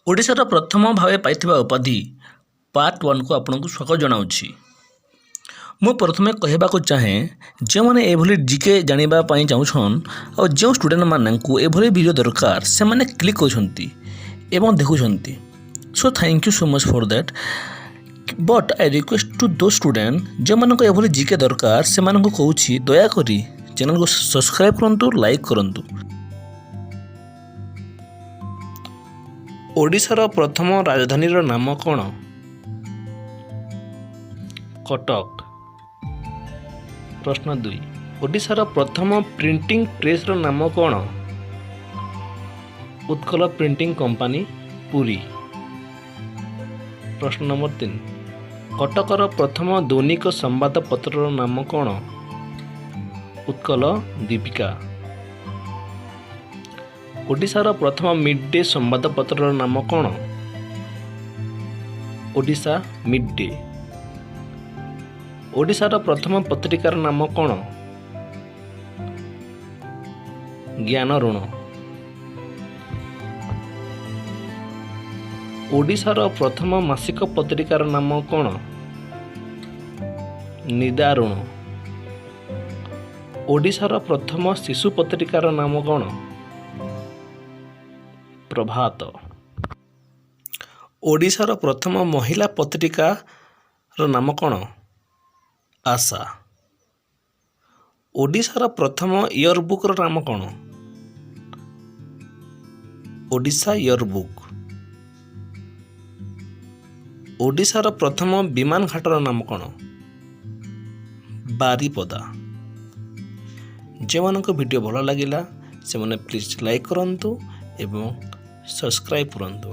ଓଡ଼ିଶାର ପ୍ରଥମ ଭାବେ ପାଇଥିବା ଉପାଧି ପାର୍ଟ ୱାନ୍କୁ ଆପଣଙ୍କୁ ସ୍ୱାଗତ ଜଣାଉଛି। ମୁଁ ପ୍ରଥମେ କହିବାକୁ ଚାହେଁ, ଯେଉଁମାନେ ଏଭଳି ଜିକେ ଜାଣିବା ପାଇଁ ଚାହୁଁଛନ୍ ଆଉ ଯେଉଁ ଷ୍ଟୁଡ଼େଣ୍ଟମାନଙ୍କୁ ଏଭଳି ଭିଡ଼ିଓ ଦରକାର, ସେମାନେ କ୍ଲିକ୍ କରୁଛନ୍ତି ଏବଂ ଦେଖୁଛନ୍ତି। So thank you so much for that, but I request to those student ଯେଉଁମାନଙ୍କୁ ଏଭଳି ଜିକେ ଦରକାର, ସେମାନଙ୍କୁ କହୁଛି, ଦୟାକରି ଚ୍ୟାନେଲକୁ ସବସ୍କ୍ରାଇବ୍ କରନ୍ତୁ, ଲାଇକ୍ କରନ୍ତୁ। ଓଡ଼ିଶାର ପ୍ରଥମ ରାଜଧାନୀର ନାମ କ'ଣ? କଟକ। ପ୍ରଶ୍ନ 2, ଓଡ଼ିଶାର ପ୍ରଥମ ପ୍ରିଣ୍ଟିଂ ପ୍ରେସ୍ର ନାମ କ'ଣ? Utkal printing company, Puri. ପ୍ରଶ୍ନ ନମ୍ବର 3, କଟକର ପ୍ରଥମ ଦୈନିକ ସମ୍ବାଦପତ୍ରର ନାମ କ'ଣ? ଉତ୍କଳ ଦୀପିକା। ଓଡ଼ିଶାର ପ୍ରଥମ ମିଡ୍ ଡେ ସମ୍ବାଦପତ୍ରର ନାମ କ'ଣ? Odisha mid day. ଓଡ଼ିଶାର ପ୍ରଥମ ପତ୍ରିକାର ନାମ କ'ଣ? ଜ୍ଞାନଋଣ। ଓଡ଼ିଶାର ପ୍ରଥମ ମାସିକ ପତ୍ରିକାର ନାମ କ'ଣ? ନିଦାରୁଣ। ଓଡ଼ିଶାର ପ୍ରଥମ ଶିଶୁ ପତ୍ରିକାର ନାମ କ'ଣ? ପ୍ରଭାତ। ଓଡ଼ିଶାର ପ୍ରଥମ ମହିଳା ପତ୍ରିକାର ନାମ କ'ଣ? ଆଶା। ଓଡ଼ିଶାର ପ୍ରଥମ ଇୟରବୁକ୍ର ନାମ କ'ଣ? ଓଡ଼ିଶା ଇୟରବୁକ୍। ଓଡ଼ିଶାର ପ୍ରଥମ ବିମାନ ଘାଟର ନାମ କ'ଣ? ବାରିପଦା। ଯେଉଁମାନଙ୍କୁ ଭିଡ଼ିଓ ଭଲ ଲାଗିଲା, ସେମାନେ ପ୍ଲିଜ୍ ଲାଇକ୍ କରନ୍ତୁ ଏବଂ ସବସ୍କ୍ରାଇବ୍ କରନ୍ତୁ।